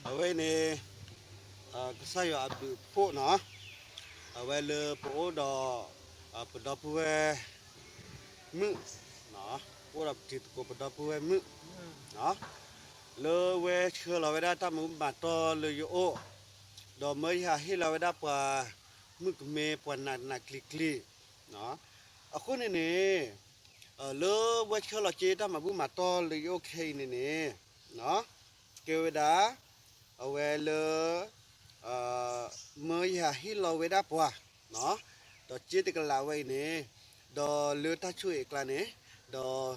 အဝဲအံၤန့ၣ် ကစၢ်ယွၤအဘျုးအဖှိၣ်နီၤ, အဝဲလၢပအိၣ်ဒီး ပဒီပုၢ်ဝဲၢ်မုၣ်, ပအိၣ်ဒီးပတံၤသကိးပဒီပုၢ်ဝဲၢ်မုၣ် လၢဝဲဆှၢလီၤဝဲဒၣ်တၢ်မၤဘူၣ်မၤတီၢ်လၢယအိၣ်, ဒီးမၢယဟးဟ့ၣ်လီၤဝဲဒၣ်ပှၤမုၣ်ကမဲပှၤနးနးကျံၤကျံၤ, အဃိန့ၣ်န့ၣ် လၢဝဲဆှၢလီၤက့ၤတၢ်မၤဘူၣ်မၤတီၢ်လၢယအိၣ်ခဲအံၤန့ၣ်န့ၣ် ကဲဝဲဒၣ် အဝဲလၢ မၢယဟးဟ့ၣ်လီၤဝဲဒၣ်ပှၤ ဒီးက့ၤတကလးဝဲအံၤန့ၣ်, ဒီးလၢတၢ်ဆိၣ်ဂ့ၤအကျါန့ၣ်, ဒီး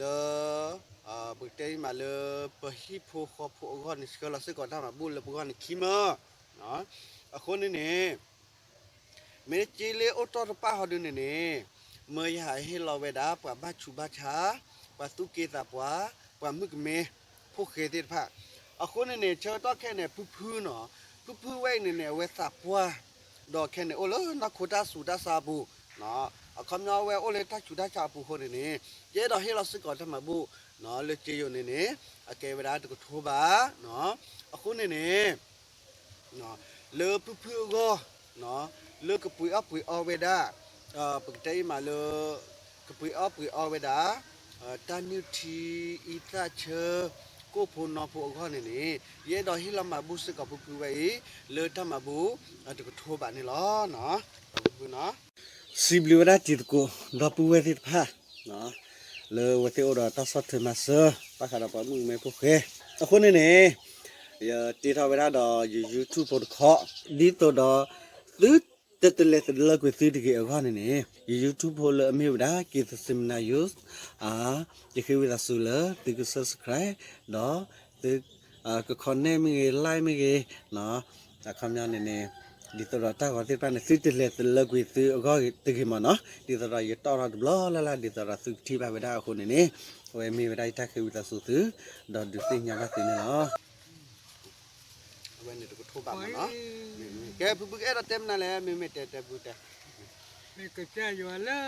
လၢ ပကတဲမးလၢ ပဟံၣ်ဖိဃီဖိအဂီၢ်န့ၣ် ဆှၢလီၤစ့ၢ်ကီးတၢ်မၤဘူၣ်လၢပဂီၢ်န့ၣ်ခံမၢ, အဃိန့ၣ်န့ၣ် မ့ၢ်က့ၤလၢအိၣ်တီၢ်တပၣ်ဟီဒုန့ၣ်န့ၣ်, မၢယဟးဟ့ၣ်လီၤဝဲဒၣ်ပှၤဘၣ်ဆူးဘၣ်ဆါ, ပှၤသူၣ်က့သးပှၢ်, ပှၤမုၣ်ကမဲ, ဖိၣ်ဃဲသ့ၣ်တဖၣ်, အဃိန့ၣ်န့ၣ် ဆၢကတီၢ်ခဲအံၤန့ၣ် ဖုဖုနီၤ, ဖုဖုဝဲအံၤန့ၣ်န့ၣ် အဝဲသးပှၢ်, ဒီးခဲအံၤန့ၣ် အိၣ်လၢနီၢ်ခိတၢ်စူၤတၢ်ဆါအပူၤ, အခီပညီအဝဲအိၣ်လၢတၢ်ဆူးတၢ်ဆါအပူၤအဃိန့ၣ်န့ၣ်, ယအဲၣ်ဒိးဟ့ၣ်လီၤစ့ၢ်ကီးတၢ်မၤဘူၣ် လၢက့ၤယိာ်န့ၣ်န့ၣ်, အကဲဝဲဒၣ်တကထိဘး, အဃိန့ၣ်န့ၣ် လၢဖုဖုအဂီၢ်, လၢကပှ့ၤအီၣ်ပှ့ၤအီဝဲဒၣ်, ပကတဲအံၤမးလၢ ကပှ့ၤအီၣ်ပှ့ၤအီဝဲဒၣ်, တၢ်နုၢ်ထံအံသၣ်ဆၢ, ကိၣ်ဖိနီဖိအဂီၢ်န့ၣ်န့ၣ်, ယအဲၣ်ဒိးဟ့ၣ်လီၤမၤဘူၣ်စ့ၢ်ကီးဖုဖုဝဲအံၤ, လၢတၢ်မၤဘူၣ် တကထိဘးန့ၣ်လီၤ. ဖုဖုနီၤ စံးဘျုးဝဲဒၣ်တံၤသကိး ဒီပုၢ်ဝဲၢ်သ့ၣ်တဖၣ် လၢအဝဲသ့ၣ်အိၣ်ဒီးတၢ်ဆီၣ်ထွဲမၤစၢၤ ဘၣ်ဃးဒီးပှၤမုၣ်ကမဲဖိၣ်ဃဲ, အဃိန့ၣ်န့ၣ် ယတ့ထီၣ်ဝဲဒၣ်ဒီးယ YouTube ဖိတခီ, ဒ်သိးဒီး သုတတလဲၤတလၢကွံာ်သုတဂ့ၤအဂီၢ်န့ၣ်န့ၣ်, ယ YouTube ဖိလၢအမ့ၢ်ဝဲဒၣ် က့ၤသစ့မနၤ ယူး, ယဃ့ဝံသးစူၤလၢသုက subscribe ဒီး သု က comment မ့ၢ်ဂ့ၤ like မ့ၢ်ဂ့ၤ, အခီပညီန့ၣ်န့ၣ်, ဒ်သိးဒီးတၢ်ဂီၤသ့ၣ်တဖၣ်န့ၣ် သုတလဲၤတလၢကွံာ်သုအဂီၢ်တဂ့ၤမးနီၤ, ဒ်သိးဒီးယတီၣ်ထီၣ်တဘျီလၢ်လၢ် ဒ်သိးဒီးသုကထံၣ်ဘၣ်ဝဲဒၣ်အဃိန့ၣ်န့ၣ်, အဝဲမ့ၢ်ဝဲဒၣ်ယတၢ်ဃ့ဝံသးစူၤသု, ဒီးဒုးသ့ၣ်ညါဘၣ်သုန့ၣ်လီၤ. အဝဲန့ၣ်တကထိဘးမးနီၤ, ကဲဖုဖုကအဲၣ်ဒိးတဲမနုၤလဲၣ် မ့မ့ၢ်တဲတဲဖုတဲ, မ့ၢ်ကစၢ်ယွၤလၢ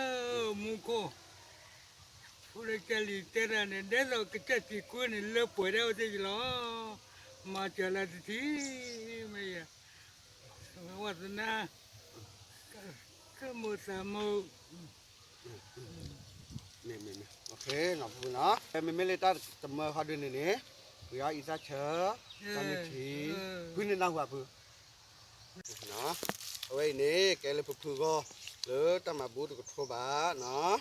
မူခိၣ် ဖိလၢကၢ်လံၤတဲတၢ်န့ၣ် ဒ်သိးကစၢ်စံးကွၢ်န့ၣ် လၢပှဲၤဒၣ်ဝဲသ့ၣ်လီၤ. မၤစၢၤလၢတထံၣ် မ့ၢ်ယၤ ဝါသနါ ကမိၣ်သးမိၣ် မ့မ့ၢ်လၢတၢ်တမၢဟီဒုန့ၣ်န့ၣ်, ပှ့ၤအီၣ်အံသၣ်ဆၢ, တၢ်နုၢ်ထံ, ဖုန့ၣ်နၢ်ဟူဖု, အဝဲအံၤန့ၣ် ကဲလၢဖုဖုဂီၢ် လၢတၢ်မၤဘူၣ်တကထိဘးနီၤ.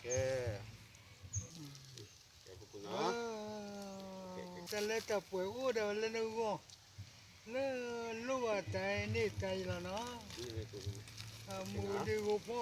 ကဲ, ကဲဖုဖုနီၤ, တၢ်လၢတၢ်ပှဲၤအိၣ်ဒီးလၢနဂီၢ်, လၢလိၣ်ဘၣ်တၢ်န့ၣ်တၢ်အံၤလီၤနီၤ, မူဒံဂီၤဖီ